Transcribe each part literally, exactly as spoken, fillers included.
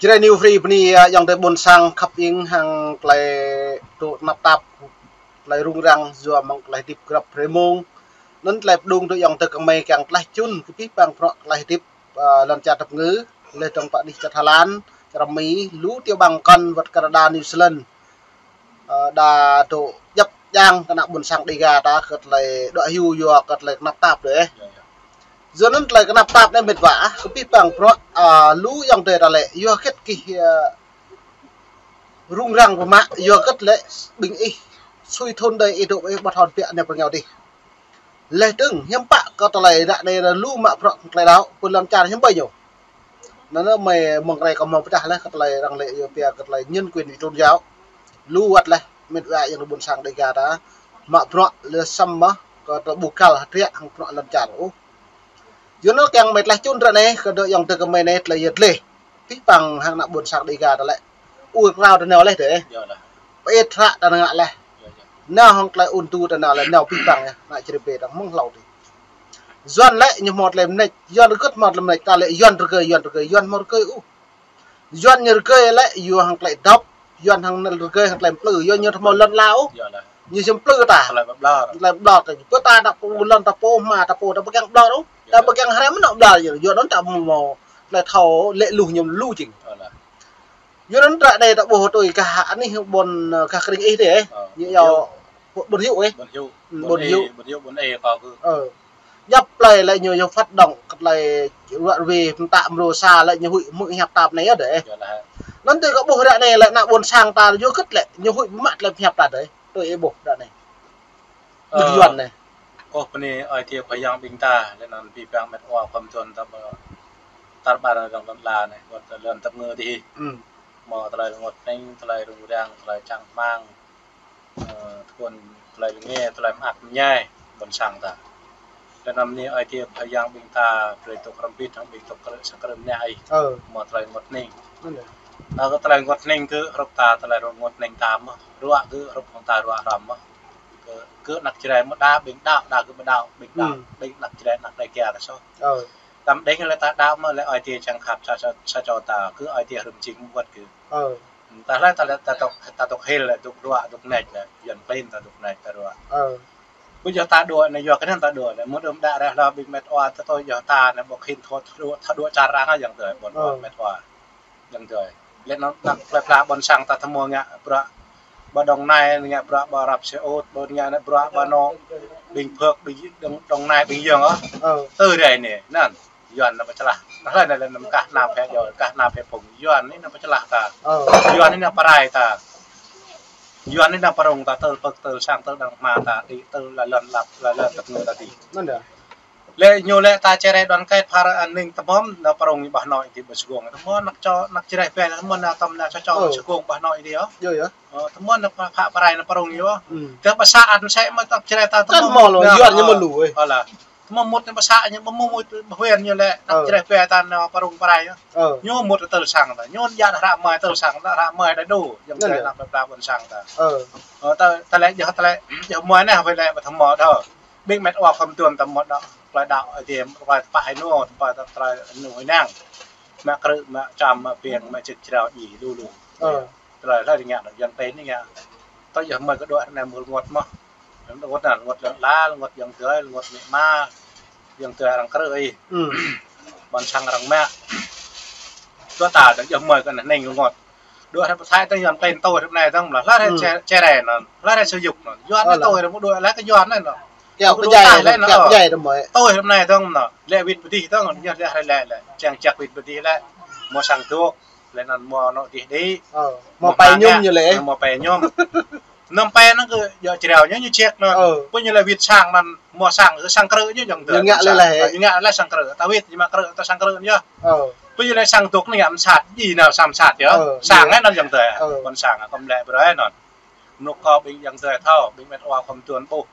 Jrai New Free bơni, ơ, ayŏng adơi ƀôn sang khăp ing hăng tơlơi tŭ tơnap tap, tơlơi rŭng răng, yua mơ̆ng tơlơi hơdip grăp hrơi mông. Anŭn tơlơi pơdŏng tui ayŏng adơi kơmơi kiăng tơlơi čun kơ pih pang prŏ tơlơi hơdip, ơ, lŏn čar tơpơngư, leh dơ̆ng pơ anih čar Thái Lan, čar Mi, lu tiểu bang kŏn wơ̆t Canada, New Zealand. Ơ, đa dŏ djăp djang kơ ană ƀôn sang Đêga ta kơ tơlơi đuaĭ hyu yua kơ tơlơi tơnap tap đơi. Yua anŭn tơlơi tơnap tap anai mĕt wa, kơ pih pang prŏ, ơ, lu ayŏng adơi ta lĕ, yua hơget kih, ơ, rŭng răng pơmă, yua hơget lĕ ƀing ih sui thŭn đơi ih dŏ ih ƀu thâo biă anai pơrơngiao dih. Leh dơ̆ng, hiư̆m pă kơ tơlơi ră anai lu mă prŏ tơlơi đaŏ, pơ lŏn čar hiư̆m ƀơi ñu. Anŭn mơi mơ̆ng ră anai kâo hmâo pơdah leh kơ tơlơi arăng lĕ yua pia kơ tơlơi nhân quyền tôn giáo. Lu wơ̆t leh, mĕt wa ayŏng adơi ƀôn sang Đêga ta, mă prŏ leh săm mơ̆, kơ tơlơi ƀu kăl hơdră hăng prŏ lŏn čar ôh. Yua anŭn kiăng mơi tơlơi čun ră anai, kơ dŏ ayŏng adơi kơmơi anai tơlơi yơh leh. Pih pang hăng ană ƀôn sang Đêga ta lĕ. Ur krao ta nao leh dơi. Yua lah. Pơet hră ta ngă leh. Yua, yua. Nao hăng tơlơi ŭn tu ta nao leh, nao pih pang yơh, ană Jrai ƀe ta mơ̆ng hlâo dih. Yuan lĕ ñu hmâo tơlơi mơneč, Yuan rơgơi hmâo tơlơi mơneč, ta lĕ Yuan rơgơi, Yuan rơgơi, Yuan hmâo rơgơi ôh. Yuan ñu rơgơi lĕ, yua hăng tơlơi dŏp, Yuan hăng nao rơgơi hăng tơlơi plư, Yuan ñu hmâo lŏn la ôh. Yua lah. Ñu jăm plư ta. Tơlơi ƀlŏr. Tơlơi ƀlŏr ta. Pơ ta ta pô lŏn ta pô hma ta pô ta pơgang ƀlŏr ôh. Yua. Ta pơgang hrăm mơ̆n ƀlŏr yua. Yua anŭn ta hmâo tơlơi thâo lĕ lu ñu lu jing. Yua lah. Yua anŭn ră anai ta ƀuh tui gah anih ƀôn, ơ, gah kơring ih dih, ơ. Ơ, ñu ƀôn yua Hyu. Ƀôn Hyu ih. Ƀôn Hyu. Hm, ƀôn Ih, Hyu. Ƀôn Hyu, ƀôn Ih kâo kơ. Ơ. Djăp plơi lĕ ñu yua phát động kơ tơlơi ruă ruê pơtă mrô sa lĕ ñu huĭ mơ̆ hiăp tap anai yơh dơi. Yua lah. Anŭn tui kâo ƀuh ră anai lĕ ană ƀôn sang ta yua hơget lĕ ñu huĭ mă tơlơi hiăp ta dơi. Tui ih ƀuh ră anai. Ơ. Ƀing Yuan anai. Kâo bơni Ơi Adai Khua Yang ƀing ta, leh anŭn pih pang mĕt wa khŏm tuan ta ƀơ tar ƀar rŏng lŏn la anai, wơ̆t lŏn tơpơngư dih. Hm. Hmâo tơlơi rơngot hning, tơlơi rŭng răng, tơlơi čang rơmang. Ơ, tơguan tơlơi lơnge, tơlơi mơak mơñai ƀôn sang ta. Leh anŭn bơni Ơi Adai Khua Yang ƀing ta, brơi dŏ hrŏm hơbĭt hăng ƀing dŏ krư̆ sa krư̆ mơnă ih. Ơ. Hmâo tơlơi rơngot hning. Anŭn yơh. Ta kơ tơlơi rơngot hning kơ hrup ta, tơlơi rơngot hning ta mơ̆. Ruă kơ hrup hăng ta ruă hrŏm mơ̆. Kơ, kơ ană Jrai mơ̆ đa ƀing đaŏ, đa kơ ƀu đaŏ, ƀing đaŏ, hm, ƀing ană Jrai ană Đêga ta soh. Ơ. Tăm đing lĕ ta đaŏ mơ̆ lĕ Ơi Adai čang khăp sa, sa, sa čô ta, kơ Ơi Adai rŭm jing mơwơ̆t kơ. Ơ. Ta lĕ, ta lĕ, ta dŏ, ta dŏ hil lĕ, dŏ ruă, dŏ neč lĕ, Yuan klin ta dŏ neč ta ruă. Ơ. Ƀu djơ̆ ta đuaĭ anai yua kơ anŭn ta đuaĭ lĕ, mơ̆ng đưm đă ră hlâo ƀing mĕt wa ta tui yua ta anai ƀu khĭn thâo, thâo đuaĭ, thâo đuaĭ čar arăng yơh dơi, ƀôn, ơ, mĕt wa. Yơh dơi. Lĕ anŭn ană plơi pla ƀôn sang ta tơhmua ngă bruă ƀơi Đồng Nai, ngă bruă ƀơi Arab Saudi, ƀôn ngă anai bruă ƀơi anŭn, ƀing Phước, ƀing Đồng, Đồng Nai, ƀing Yơng ôh. Ơ. Tơ rai anai, anŭn. Yuan anŭn pơčlah. Anŭn lĕ anai lĕ anŭn kah ană phe jol, kah ană phe phung. Yuan anai anŭn pơčlah ta. Ơ. Yuan anai anŭn pơrai ta. Yuan anai anŭn pơrŭng ta tơl pơ̆k, tơl sang, tơl đang hma ta, đĭ tơl lŏn lăp, lŏn tơpơngư ta đĭ. Anŭn yơh. Lĕ ñu lĕ ta Jrai đoàn kết phara an ninh tơmơ̆m, anŭn pơrŭng ƀah anŭn dih ƀơi Sơgung. Tơmơ̆m ană čô, ană Jrai phe, tơmơ̆m ană tơm ană čô čô, ơ, Sơgung ƀah anŭn dih yơh. Yơh, yơh. Ơ, tơmơ̆m ană pha, pha pơrai anŭn pơrŭng yơh. Hm. Tơ pơsa an sĕ mơ̆ ta Jrai ta tơmơ̆m. Kan mơ̆ lu, mơ̆ Yuan ñu mơ̆ lu, ơi. Ơ lah. Tơmơ̆m mŭt anŭn pơsa ñu mơ̆ mŭt, mŭt pơhuĭ ñu lĕ, ană, ơ, Jrai phe ta anŭn pơrŭng pơrai yơh. Ơ. Ñu mŭt tơl sang ta. Ñu djă hră mơi tơl sang ta, hră mơi đa đu. Yơh, anŭn yơh. Ană plơi pla ƀôn sang ta. Ơ. Ơ, ta, ta lĕ, yơh, ta lĕ, yơh, mơi anai, huĭ lĕ, ƀu thâo mơ̆ đôč. Ƀing mĕt wa khŏm tuan ta mơ̆ đôč. Tơlơi đaŏ Ơi Adai, tơpă, tơpă hai anŭn, tơpă, tơlơi anŭn hai năng. Mă krư̆, mă čăm, mă piêng, mă čĭt črâo djai lu lu. Ơ. Tơlơi, tơlơi ngă, Yuan klin anai ngă. Tơ yơh mơi kơ đuaĭ anai mơ̆ rơngot mơ̆. Rơngot anŭn, rơngot lŏn la, rơngot ayŏng adơi, rơngot amĭ ama, ayŏng adơi arăng krư̆ ih. Hm. Ƀôn sang arăng mă. Tơ ta, tơ yơh mơi kơ anai rơngot. Đuaĭ hrơi pơthai tơ Yuan klin tui hrơi anai dơ̆ng mơ̆. Hla hrơi, ơ, Jrai, Jrai anŭn. Hla hrơi Sơyuk anŭn. Yuan anŭn tui hrơi mơ̆ đuaĭ lĕ kơ Yuan anŭn. Kiăo pơdjai, kiăo pơdjai tơ mơi. Tui hrơi anai dơ̆ng mơ̆. Lĕ wĭt pơdih dơ̆ng, yơh lĕ hrơi lĕ lĕ. Čang čak wĭt pơdih lĕ. Hmâo sang dŏ. Lĕ anŭn hmâo anŏ dih đĭ. Ơ, hmâo pai ñum ñu lĕ. Hmâo pai ñum. Anŭn pai anŭn kơ yua Jrai ñu ñu ček anŭn. Ơ. Pơ ñu lĕ wĭt sang anŭn, hmâo sang, sang krư̆ ñu ayŏng adơi. Ñu ngă lĕ lĕ. Ñu ngă lĕ sang krư̆. Ta wĭt ñu mă krư̆, ta sang krư̆ ñu. Ơ. Pơ ñu lĕ sang dŏ anŭn ngă mơsat, djai anŭn sa mơsat yơh. Ơ. Sang anŭn ayŏng adơi. Ơ. Ƀôn sang kơ mơ̆ lĕ brơi anŭn. Mơnŭk kâo ƀing ayŏng adơi thâo, ƀing mĕt wa khŏm tuan ƀuh.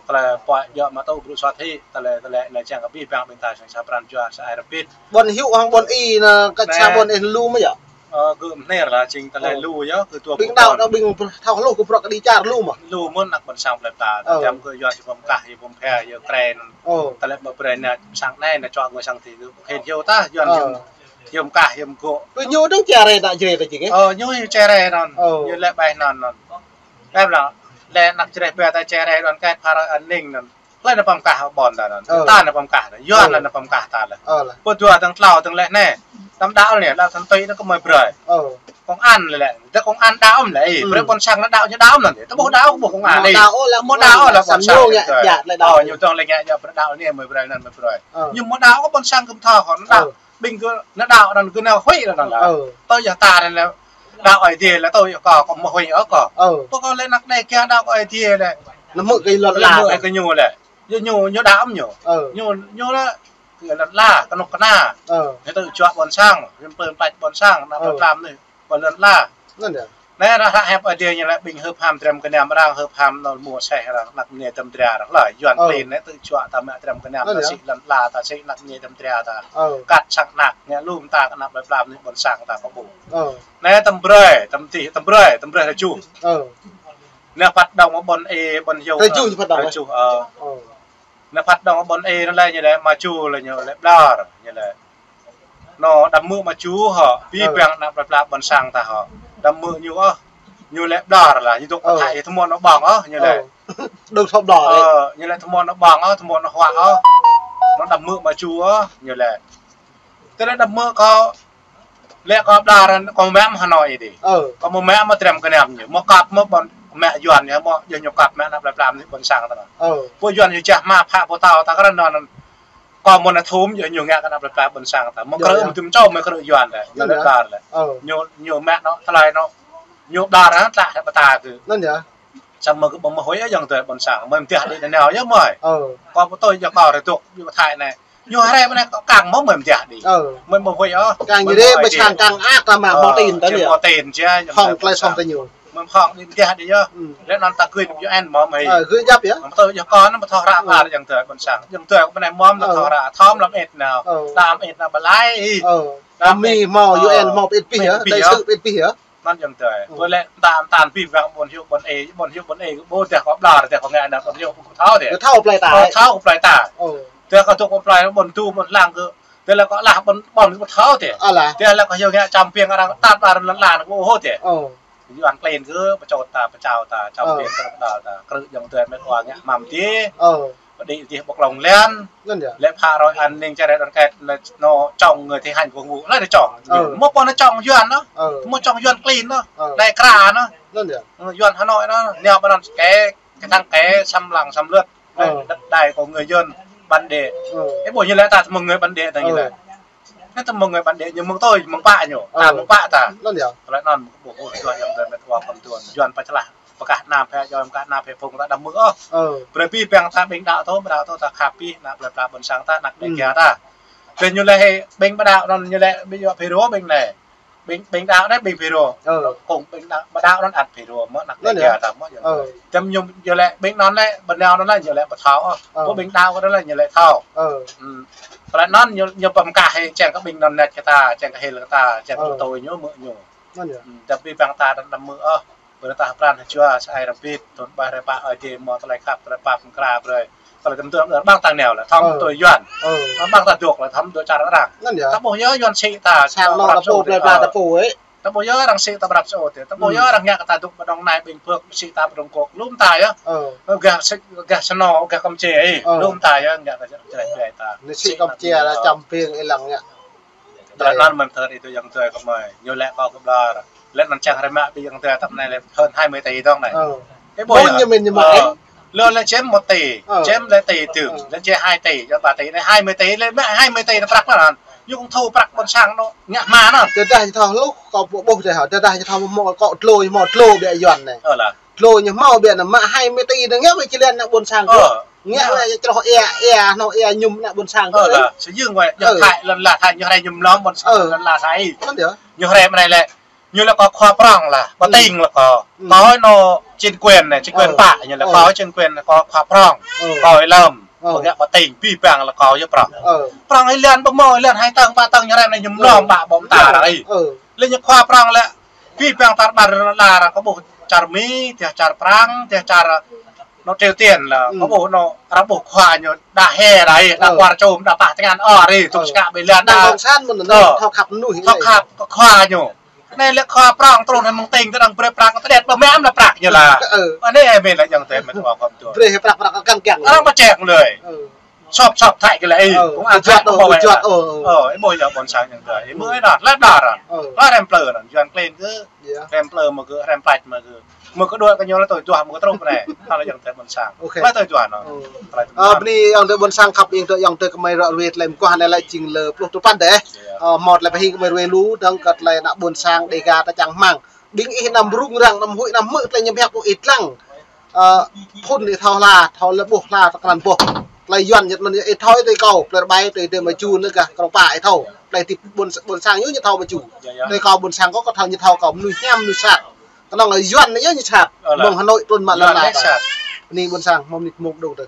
Tơlơi pơhiăp mă tŭ brŭ sot hĭ, tơlơi, tơlơi anai čang kơ pih pang ƀing ta sang sa pran jua, sa ai rơbit. Ƀôn Hyu hăng ƀôn Ih anai, kơ sa ƀôn ih lu mơ̆ yơh? Ơ, kơ mơner lah, jing tơlơi lu yơh, kơ dua ƀôn. Ƀing đaŏ đaŏ ƀing thâo hluh kơ bruă kơđi čar lu mơ̆? Lu mơ̆n ană ƀôn sang plơi pla, ơ, tơm kơ Yuan či pơm kah, či pơm phe, yơh kren. Ơ. Tơlơi mă brơi anai sang anai, anai čuă ngui sang ti kơ khen hiu ta, Yuan či Yom kah, yom gŏ. Ƀu ñu dong čere ta čere ta čik, eh? Ơ, ñu čere anŭn. Ơ. Ñu lĕ ƀai anŭn anŭn. Em lah, lĕ anăk čere ƀai ta čere anŭn kĕt phara aning anŭn. Lĕ ană pơm kah ƀôn ta anŭn. Ơ. Ta ană pơm kah anŭn. Yuan ană pơm kah ta lĕ. Ơ lah. Pơ dua tơng tlâo tơng lĕ anai. Tơm đaŏ anai, lăp tơm tui anŭn kơ mơi brơi. Ơ. Công an lĕ lĕ. Tơ công an đaŏ mơ̆ lĕ. Ơ. Brơi ƀôn sang anŭn đaŏ ñu đaŏ mơ̆ anŭn. Tơ ƀu đaŏ ƀu công an. Mă đaŏ lĕ. Mă đaŏ lĕ ƀôn sang ñu đaŏ. Ơ, ñu tơng lĕ ngă ñu brơi đaŏ anai mơi brơi anŭn mơi brơi. Ơ. Ñu mă đaŏ ƀôn sang kơ mơtô hŏ anŭn đaŏ. Ơ. Ƀing kơ ană đaŏ anŭn kơ ană huĭ anŭn đaŏ. Ơ. Tơ yua ta anŭn lĕ đaŏ Ơi Adai lĕ tơ yua kâo kơ mơ̆ huĭ ôh kâo. Ơ. Pơkŏn lĕ anăk Đêga đaŏ Ơi Adai lĕ. Anăm hmư̆ kơ lŏn la. Anăm hmư̆ kơ ñu lĕ. Yua ñu, ñu đaŏ mơ̆ ñu. Ơ. Ñu, ñu lĕ kơ lŏn la, kơnuk kơna. Ơ. Ñu tŭ juă ƀôn sang, ñu pơm pač ƀôn sang, ană plơi pla anai, pơ lŏn la. Anŭn yơh. Anai ră hơ̆p Ơi Adai ñu lĕ ƀing hưp ham dram kơnam arăng, hưp ham nol mua seh arăng, anăk mơnuih tơm dra arăng. Lĕ Yuan klin anai tŭ juă ta mă dram kơnam ta sĭ lŏn la, ta sĭ anăk mơnuih tơm dra ta. Ơ. Kăt sang anăk, ngă lŏm ta kơ ană plơi pla anai ƀôn sang ta kơ ƀu. Ơ. Anai tơm brơi, tơm tih, tơm brơi, tơm brơi rơjuh. Ơ. Anai phat dong ƀôn ê, ƀôn hiu. Rơjuh phat dong. Rơjuh, ơ. Ơ. Anai phat dong ƀôn ê anŭn lĕ ñu lĕ mă ču lĕ ñu lĕ ƀlŏr ñu lĕ. Anŭn đăm mơ̆ mă ču hŏ, pi păng ană plơi pla ƀôn sang ta hŏ. Đăm mơ̆ ñu ôh, ñu lĕ ƀlŏr lah, ñu dŏ pơthai tơmŏn anŭn ƀơ̆ng ôh, ñu lĕ. Dŏ thŏ ƀlŏr. Ơ, ñu lĕ tơmŏn anŭn ƀơ̆ng ôh, tơmŏn anŭn huă ôh. Anŭn đăm mơ̆ mă ču ôh, ñu lĕ. Tơlơi đăm mơ̆ kâo lĕ kâo ƀlŏr kâo mă mă Hà Nội đi. Ơ. Kâo mă mă mă dram kơnam ñu. Mă kăp mă ƀôn mă Yuan ñu, mă yua ñu kăp mă ană plơi pla anai ƀôn sang ta anŭn. Ơ. Pô Yuan ñu jah mă phă pô tao ta kơ anŭn anŭn. Kâo mơ̆n anai thum yua ñu ngă kơ ană plơi pla ƀôn sang ta. Mă krư̆ mơ̆ tơm čô mă krư̆ Yuan lĕ. Ñu lĕ ƀlŏr lĕ. Ơ. Ñu, ñu mă anŭn tơlơi anŭn. Ñu ƀlŏr anŭn tlă hĕ pơta kơ. Anŭn yơh. Samơ̆ kơ ƀơ̆ng mơ̆ huĭ yơh yŏng tơi ƀôn sang. Mơi mơdiah đĭ anai nao yơh mơi. Ơ. Kâo pơtô yua kâo rơduk yua pơthai anai. Ñu hrĕ mơ̆ anai kâo kăng mơ̆ mơi mơdiah đĭ. Ơ. Mơi mơ̆ huĭ ôh. Kăng mơi ñu đĭ mơ̆ ƀơ̆ng huĭ sang đĭ. Kăng ak ta mă hŏng tin ta ñu. Ơ, ñu hŏng tin sia. Hŏng klei sŏng ta ñu. Mơi hŏng đĭ mơdiah đĭ yơh. Ơ. Lĕ anŭn ta gưi anăp U N mơ̆ mơi. Ơ, gưi djăp yơh. Mơi pơtô yua kâo anŭn mơi thâo hră ƀlŏr yŏng tơi ƀôn sang. Yŏng tơi kơ ƀôn anai mơ̆ mơi thâo hră. Thâo mlăm ĕt nao. Ơ. Đăm ĕt nao ƀlai. Ơ. Đăm ĕt. Mi hmâo U N hmâo pơit pih yơh. Pơit pih yơh. Đại sứ pơit pih yơh. Anŭn yŏng tơi. Ơ. Pơ lĕ ta, ta pi păng ƀôn hiu ƀôn ê, ƀôn hiu ƀôn ê, ƀu tơdah kâo ƀlŏr, tơdah kâo ngă anŭn ƀôn hiu ƀu thâo tơdah. Ƀu thâo plei ta. Ƀu thâo plei ta. Ơ. Tơdah kâo dŏ plei ƀôn tu ƀôn lăng kơ. Tơdah lĕ kâo lah ƀôn, ƀôn ƀu thâo tơdah. Alah. Tơdah lĕ kâo hiu ngă čăm piăng arăng tat ƀar lŏn la anŭn ƀu hơt tơdah. Ơ. Yuan klin kơ pơčot ta, pơčao ta, čăm piăng krư̆ đal ta, krư̆ yŏng tơi mĕt wa ngă măm tih. Ơ. Pơđĭ dih ƀơ̆ng lŏng lĕn. Anŭn yơh. Lĕ phă rơi an ninh čơrĕ đon kĕt lĕ anŭn čŏng người thi hành công vụ. Lĕ anŭn čŏng. Ơ. Mơ̆ pô anŭn čŏng Yuan anŭn. Ơ. Mơ̆ čŏng Yuan klin anŭn. Ơ. Đai kra anŭn. Anŭn yơh. Yuan Hà Nội anŭn. Neo ƀơi anŭn kĕ, kĕ thăng kĕ, săm lăng săm lơ̆t. Ơ. Đai kơ người Yuan bản địa. Ơ. Ê, ƀuh ñu lĕ ta tơmơ̆ng người bản địa ta ñu lĕ. Anŭn tơmơ̆ng người bản địa ñu mơ̆ng tơi, mơ̆ng pă ñu. Ta mơ̆ng pă ta. Anŭn yơh. Tơlơi anŭn ƀuh ƀuh Yuan yŏng tơi mĕt wa kơm tuan. Yuan pă čơlah. Pơkah anăp hĕ, yua pơkah anăp hĕ phung ta đăm mơ̆ ôh. Ơ. Brơi pi păng ta ƀing đaŏ tơ, ƀing đaŏ tơ ta khăp pih, anăp plơi pla ƀôn sang ta, anăp Đêga ta. Ƀing ñu lĕ hĕ, ƀing ƀu đaŏ anŭn ñu lĕ, ƀing yua Phi Rô ƀing lĕ. Ƀing, ƀing đaŏ anai ƀing Phi Rô. Ơ. Kông ƀing đaŏ, ƀu đaŏ anŭn ăt Phi Rô, mơ̆ anăp Đêga ta mơ̆ yơh. Ơ. Tơm ñu, ñu lĕ ƀing anŭn lĕ, ƀing đaŏ anŭn lĕ ñu lĕ ƀu thâo ôh. Ơ. Kơ ƀing đaŏ kơ anŭn lĕ ñu lĕ thâo. Ơ. Ơ. Tơlơi anŭn ñu, ñu pơm kah hĕ čang kơ ƀing anŭn net kơ ta, čang kơ hil kơ ta, čang kơ tui ñu mơ̆ ñu. Anŭn yơh. Ơ, tơdah pi păng ta đăm mơ̆ ôh. Brơi ta pran hơjua sa ai rơbit, thun ƀai rơpa ơi dê mơ̆ tơlơi khăp, tơlơi pap mơ̆ng kra brơi. Tơlơi tơm tơm ƀăng ta neo lĕ, thăm tui Yuan. Ơ. Ƀăng ta dŏ lĕ, thăm dŏ čar arăng. Anŭn yơh. Ta ƀuh yơh Yuan sĭ ta, sang nô ta pô, plei pla ta pô, ơ. Ta ƀuh yơh arăng sĭ ta prăp sơ ôh tê. Ta ƀuh yơh arăng ngă kơ ta dŏ ƀơi dong anai ƀing pơk sĭ ta ƀơi dong kŏk. Lŏm ta yơh. Ơ. Gah sĭ, gah sơnô, gah kơm čê, ơ. Lŏm ta yơh ngă kơ čơrĕh plei ta. Anai sĭ kơm čê ta čăm piăng ih lăng ngă. Tơlơi anŭn mơ̆n thơr ih tui yŏng tơi kơ mơi. Ñu lĕ kâo kơ ƀlŏr. Lĕ anŭn čang hrĕ mă ƀing yŏng tơi tơm anai lĕ hơn hai mươi tỷ dong anai. Ơ. Ih ƀuh yơh. Ñu mĭn ñu mă. Ơ. Lơ lĕ čem một tỷ. Ơ. Čem lĕ tỷ tơm. Ơ. Lĕ čem hai tỷ, yua ba tỷ anai hai mươi tỷ, lĕ mă hai mươi tỷ anŭn prăk anŭn. Ñu kông thu prăk ƀôn sang anŭn. Ngă hmua anŭn. Tơdah ñu thâo hluh, kâo ƀuh tơdah. Tơdah ñu thâo mơ̆ kâo tlô, mơ̆ tlô ƀiă Yuan anai. Ơ lah. Tlô ñu hmâo ƀiă anŭn mă hai mươi tỷ anŭn ngă wơ̆t či lĕ ană ƀôn sang. Ơ. Ngă wơ̆t čroh ia, ia, anŏ ia mơñum ană ƀôn sang. Ơ lah, sơjing wơ̆t, yua Thai lŏn la Thai ñu hrĕ mơñum lŏm ƀôn sang lŏn la Thai. Anŭn yơh. Ñu hrĕ mơ̆ anai lĕ, ñu lĕ kơ khua prŏng lah, pơting lĕ kơ. Kơ anŏ chính quyền anai, chính quyền pă, ñu lĕ kơ chính quyền kơ khua prŏng. Kơ lŏm, pơngă pơting, pi păng lĕ kơ yơh prŏng. Prŏng ih lĕ ƀu mơ̆, ih lĕ hai tơng, ba tơng ñu hrĕ mơñum lŏm ƀă ƀom ta ră ih. Lĕ ñu khua prŏng lĕ, pi păng tar ƀar lŏn la ră kơ ƀuh čar Mi, tơdah čar Prăng, tơdah čar Anŭn Triều Tiên là, ừ, có bộ anŭn, arăng ƀuh khua ñu đa he đa, đa, ừ, kuar čôm, đa pah tơngan ôh ri, tŭ, ừ, skă ƀơi lăn đang đa. Cộng sản mơ̆n anŭn, ừ, thâo khăp mơnuih, thâo khăp kơ khua ñu. Anai lĕ khua prŏng trŭn hăng mơ̆ng tỉnh, tơ đang brơi prăk, tơdet ƀu mơ̆n đa prăk ñu lah. Ừ. Anai ơ mĭn lĕ ayŏng adơi met wa khŏm tuai. Brơi prăk, prăk kăn kiăng. Arăng pơčeh lơi. Ừ. Sop sop thai kơ lĕ, ơ, công an thai juăt, ơ, ƀu juăt, ơ, ơ. Ơ, ih ƀuh yơh ƀôn sang ayŏng adơi. Ih ƀuh ih đa, lĕ đa ră. Ơ. Lĕ rem plư ră, Yuan klin kơ. Iya. Rem plư mă kơ, rem plač mă kơ. Mă kơ đuaĭ kơ ñu lĕ tui juă, mă kơ truh pơ anai. Anai lĕ ayŏng adơi ƀôn sang. Ok. Lĕ tui juă anŭn. Ơ. Lĕ tui juă. Ơ, bơni ayŏng adơi ƀôn sang khăp, ayŏng adơi, ayŏng adơi kơmơi ră ruai tơlơi mơguah anai lĕ jing lơ pluh tơpăn dêh. Iya. Ơ, mơ̆t lĕ pơhing kơmơi ruai lu, dơ̆ng kơ tơlơi ană ƀôn sang Đêga ta čang rơmang. Ƀing ih anăm rŭng răng, anăm huĭ, anăm hmư̆ tơlơi ñu pơhiăp kơ ih lăng. Ơ, phŭn ih thâo hla, thâo lĕ ƀuh hla tơkrăn boh. Tơlơi Yuan ñĕt mơ̆n ih thâo tui kâo, plơi rơbai tui dêh mơču nao gah Krông Pa ih thâo. Tơlơi tip ƀôn, ƀôn sang ñu ñu thâo mơču. Iya, iya. Tui kâo ƀôn sang kâo, kâo thâo ñu thâo kâo mơnuih hiam mơnuih sat. Kơnơ̆ng lĕ Yuan ñu ñu sat. Ơ, lah. Mơ̆ng Hà Nội trŭn mă lăn Yuan la ñu ta sat. Bơni ƀôn sang, mơ̆ng mơnit mông đôč tơ.